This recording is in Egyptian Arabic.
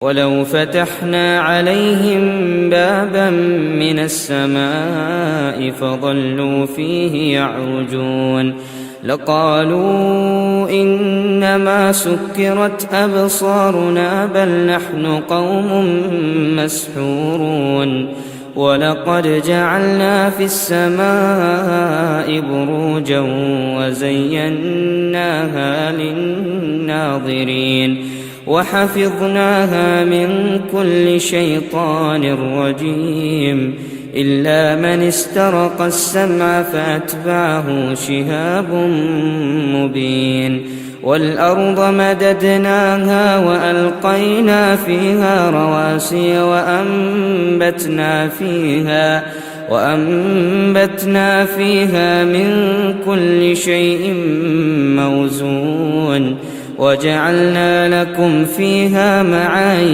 ولو فتحنا عليهم بابا من السماء فظلوا فيه يعرجون لقالوا إنما سكرت أبصارنا بل نحن قوم مسحورون. ولقد جعلنا في السماء بروجا وزيناها للناظرين وحفظناها من كل شيطان رجيم إلا من استرق السمع فأتبعه شهاب مبين. والأرض مددناها وألقينا فيها رواسي وأنبتنا فيها من كل شيء موزون وجعلنا لكم فيها معايش.